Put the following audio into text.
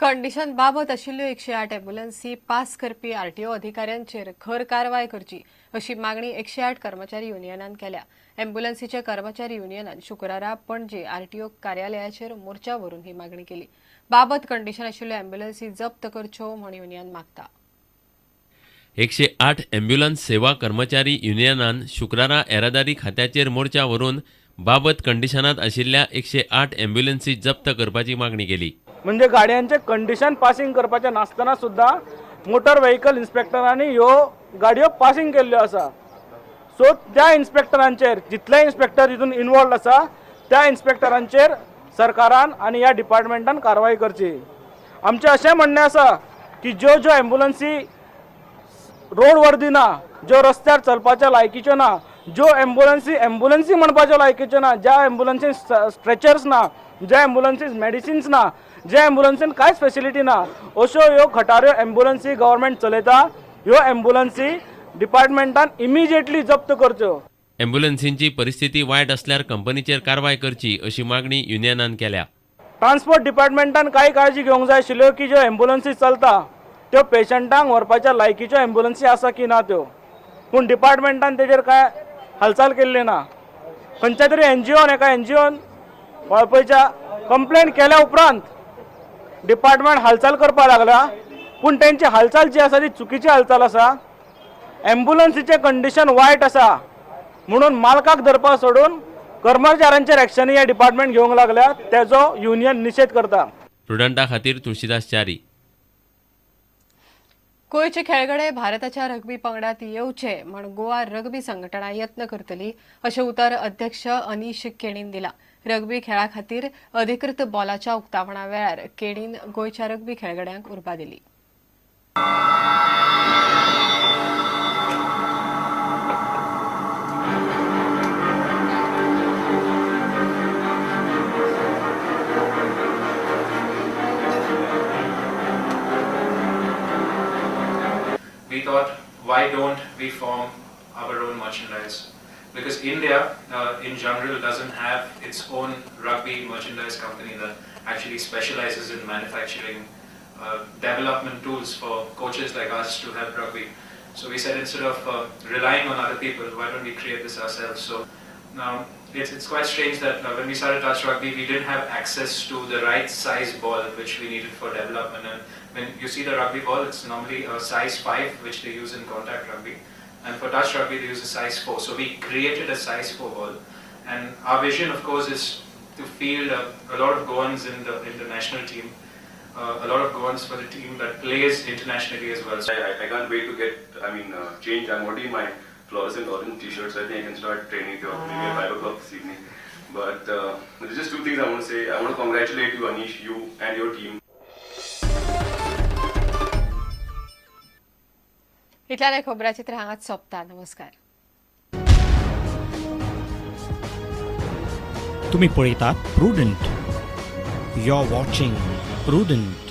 Condition बाबत आशिल्ल्यो 108 एम्ब्युलन्सी pass करपी आरटीओ अधिकाऱ्यांचेर खर कारवाय करची अशी मागणी 108 कर्मचारी युनियनान केल्या. एम्ब्युलन्सीच्या कर्मचारी युनियनान शुक्रारा पणजे आरटीओ कार्यालयाचेर मोर्चा व्हरून ही मागणी केली. बाबत कंडिशन आशिल्ल्यो एम्ब्युलन्सी जप्त करच्यो म्हूण युनियन मागता. 108 एम्ब्युलन्स सेवा कर्मचारी युनियनान शुक्रारा येरादारी खात्याचेर मोर्चा व्हरून बाबत कंडिशनात आशिल्ल्या 108 एम्ब्युलन्सी जप्त करपाची मागणी केली. म्हणजे गाडयांचें कंडिशन पासींग करपाचें नासतना सुद्दां मोटर व्हेकल इन्स्पेक्टरांनी ह्यो गाडयो पासींग केल्ल्यो आसा. सो त्या इन्स्पेक्टरांचेर, जितले इन्स्पेक्टर हितून इनवॉल्ड आसा त्या इन्स्पेक्टरांचेर सरकारान आनी ह्या डिपार्टमेंटान कारवाय करची. आमचें अशें म्हणणें आसा की ज्यो ज्यो एम्बुलन्सी रोड वर्दी ना, ज्यो रस्त्यार चलपाच्या लायकीच्यो ना, ज्यो एम्बुलन्सी एम्बुलन्सी म्हणपाच्यो लायकीच्यो ना, ज्या एम्बुलन्सीन स्ट्रेचर्स ना, ज्या एम्बुलन्सीन मेडिसिन्स ना, ज्या एम्बुलन्सीन कांयच फेसिलिटी ना, अश्यो ह्यो खटाऱ्यो एम्बुलन्सी गव्हर्मेंट चलयता. ह्यो एम्बुलन्सी डिपार्टमेंटान इमिजिएटली जप्त करच्यो. एम्ब्युलन्सींची परिस्थिती वायट असल्यार कंपनीचेर कारवाय करची अशी मागणी युनियनान केल्या. ट्रान्सपोर्ट डिपार्टमेंटान कांय काळजी घेवंक जाय आशिल्ल्यो की ज्यो एम्बुलन्सी चलता त्यो पेशंटांक व्हरपाच्या लायकीच्यो एम्बुलन्सी आसा की ना त्यो. पूण डिपार्टमेंटान तेजेर कांय हालचाल केल्ली ना. खंयच्या तरी एनजीओन, एका एनजीओन वाळपयच्या कंप्लेन केल्या उपरांत डिपार्टमेंट हालचाल करपाक लागला, पूण तेंची हालचाल जी आसा ती चुकीची हालचाल आसा. एम्बुलन्सीचें कंडिशन वायट आसा म्हणून मालकाक धरपा सोडून कर्मचाऱ्यांचेर एक्शनी हे डिपार्टमेंट घेवंक लागल्या, तेजो युनियन निशेध करता. प्रुडंटा खातीर तुळशीदास च्यारी. गोंयचे खेळगडे भारताच्या रग्बी पंगडात येवचे म्हण गोवा रग्बी संघटना यत्न करतली अशें उतर अध्यक्ष अनीश केणीन दिला. रग्बी खेळा खातीर अधिकृत बॉलाच्या उक्तावणा वेळार केणीन गोंयच्या रग्बी खेळगड्यांक उर्बा दिली. We thought, why don't we form our own merchandise? Because India, in general, doesn't have its own rugby merchandise company that actually specializes in manufacturing development tools for coaches like us to help rugby. So we said, instead of relying on other people, why don't we create this ourselves? So now it's quite strange that when we started Touch Rugby, we didn't have access to the right size ball which we needed for development. And when you see the rugby ball, it's normally a size 5, which they use in contact rugby. And for touch rugby, they use a size 4. So we created a size 4 ball. And our vision, of course, is to field a lot of Goans in the national team, a lot of Goans for the team that plays internationally as well. So I can't wait to get, I mean, change. I'm already in my fluorescent orange t-shirt, so I think I can start training till maybe at 5 o'clock this evening. But there's just two things I want to say. I want to congratulate you, Anish, you and your team. इतल्यान खबराचित्र हांगाच सोंपता. नमस्कार. तुम्ही पळयतात Prudent. You are watching Prudent.